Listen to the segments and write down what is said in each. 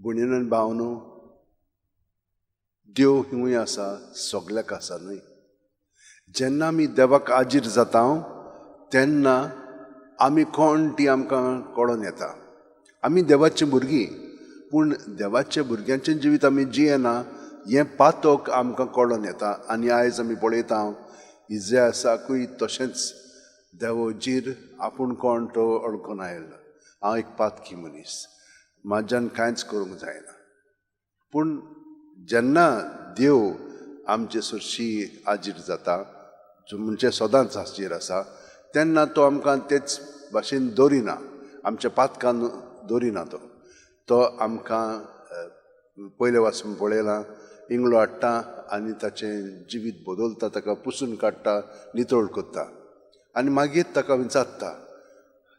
भयणीन भावनो, देव हिंवूय आसा, सगल्याक आसा न्हय. जेन्ना आमी देवाक आजीर जाता तेन्ना आमी कोण ती आमकां कळोन येता. आमी देवाची भुरगीं, पूण देवाच्या भुरग्यांचें जिवीत आमी जियेना हें पातक आमकां कळोन येता. आनी आयज आमी पळयता इजासाकूय तशेंच देवजीर आपूण कोण तो अडकोन आयलो. हांव एक पातकी मनीस, म्हाज्यान कांयच करूंक जायना. पूण जेन्ना देव आमचे सरशी आजीर जाता, म्हणजे सदांच आजीर आसा, तेन्ना तो आमकां तेच भाशेन दवरिना, आमच्या पातकान दवरिना. तो तो आमकां पयले वाचून पळयलां, इंगळो हाडटा आनी ताचें जिवीत बदलता, ताका पुसून काडटा, नितळ करता आनी मागीर ताका विचारता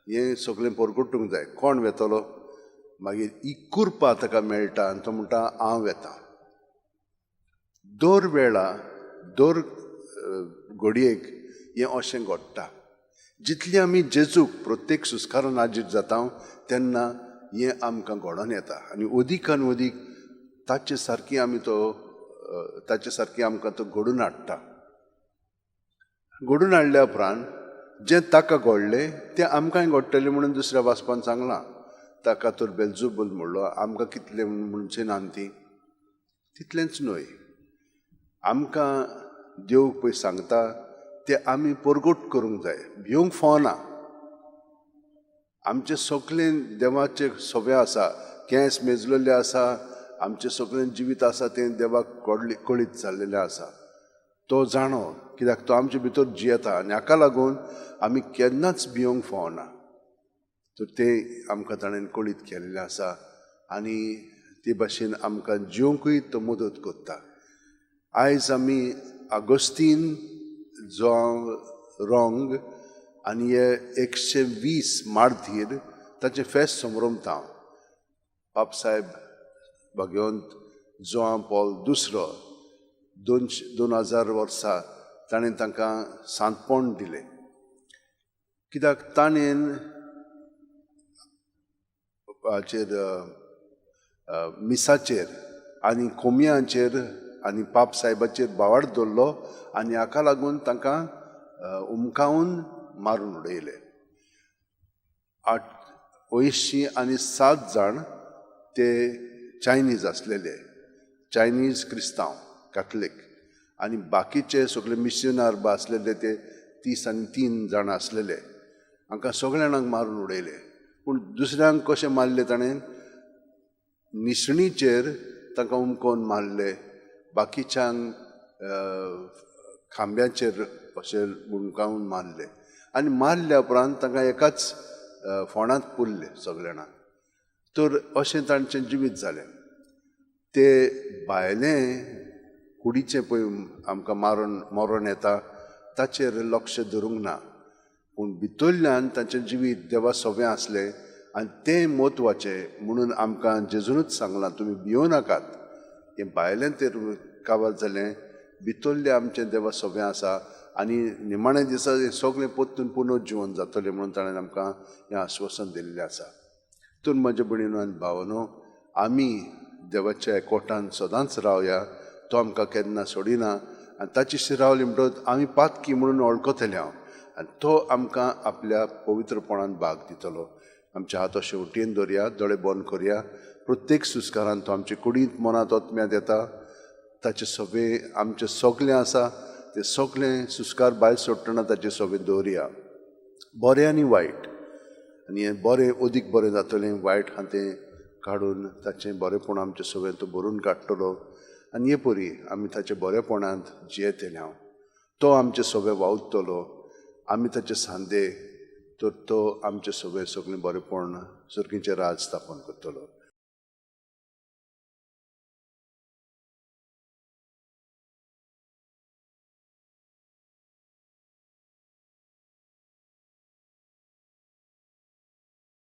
हें सगळें परगटूंक जाय, कोण वेतलो. मागीर ही कुरपा ताका मेळटा आनी तो म्हणटा हांव वेता. दर वेळा दर घडयेक हें अशें घडटा. जितली आमी जेजूक प्रत्येक सुस्कारान आजीर जाता तेन्ना हें आमकां घडोवन येता आनी अदीक आनी अदीक ताचे सारकी आमी तो ताचे सारकी आमकां तो घडून हाडटा. घडून हाडल्या उपरांत जें ताका घडलें तें आमकांय घडटलें म्हणून दुसऱ्या वाचपान सांगलां. ताका तर बेलजुबूल म्हणलो, आमकां कितलें म्हणचें ना ती तितलेंच न्हय, आमकां देव पळय सांगता तें आमी परगट करूंक जाय, भिवंक फावना. आमचें सगळें देवाचें सगळें आसा, केंस मेजलेले आसा, आमचें सगळें जिवीत आसा तें देवाक कळीत जाल्लेलें आसा. तो जाणो कित्याक तो आमचे भितर जियेता आनी हाका लागून आमी केन्नाच भिवंक फावना. तर तें आमकां ताणें कळीत केल्लें आसा आनी ते भाशेन आमकां जिवंकूय तो मदत करता. आयज आमी आगोस्तीन जो रोंग आनी हे 120 मार्तीर ताचें फेस्त समरमता. बापसाहेब भगवंत जोआं पॉल दुसरो 2000 वर्सां ताणें तांकां सांतपण दिलें, कित्याक ताणें हाचेर मिसाचेर आनी कोमियांचेर आनी पाप साहेबाचेर बावाड दवरलो आनी हाका लागून तांकां उमकावन मारून उडयले. 87 जाण ते चायनीज आसलेले, चायनीज क्रिस्तांव कॅथलीक, आनी बाकीचे सगळे मिशनार बा आसलेले ते 33 जाण आसलेले. हांकां सगळ्या जाणांक मारून उडयले. पूण दुसऱ्यांक कशें मारले ताणें, निसणीचेर तांकां उमकोवन मारले, बाकीच्यांक खांब्याचेर अशें उमकावन मारले आनी मारल्या उपरांत तांकां एकाच फोंडांत पुरले सगळे जाणां. तर अशें तांचें जिवीत जालें. ते भायलें कुडीचें पळय आमकां मारून मरण येता ताचेर लक्ष धरूंक ना, पूण भितरल्यान तांचें जिवीत देवा सोबें आसलें आनी तें म्हत्वाचें म्हणून आमकां जेजूनच सांगलां, तुमी भियों नाकात. हें भायलें तें काबार जालें, भितरलें आमचें देवा सोबें आसा आनी निमाणे दिसा हें सगळें परतून पुनर्जिवन जातलें म्हणून ताणें आमकां हें आश्वासन दिल्लें आसा. तर म्हज्या भयणीनो आनी भावानो, आमी देवाच्या एकवटान सदांच रावया, तो आमकां केन्ना सोडिना आनी ताची रावली म्हणटकच आमी पातकी म्हणून वळखतले हांव आनी तो आमकां आपल्या पवित्रपणान भाग दितलो. आमच्या हात अशें उटयेन दवरया, दोळे बंद करया. प्रत्येक सुस्कारान तो आमचे कुडींत मनांत आत्म्यांत येता. ताचें सगळें आमचें सगळें आसा तें सगळें सुस्कार भायर सोडटना ताचें सगळें दवरया, बरें आनी वायट. आनी हें बरें अदीक बरें जातलें, वायट आहा तें काडून ताचें बरेंपण आमचें सगळें तो भरून काडटलो आनी हे परी आमी ताच्या बरेपणांत जियेतले. हांव तो आमचें सगळें वावुरतलो, आमी ताचे सांदे, तर तो आमचें सगळें सगळें बरेंपण सर्गीचें राज स्थापन करतलो.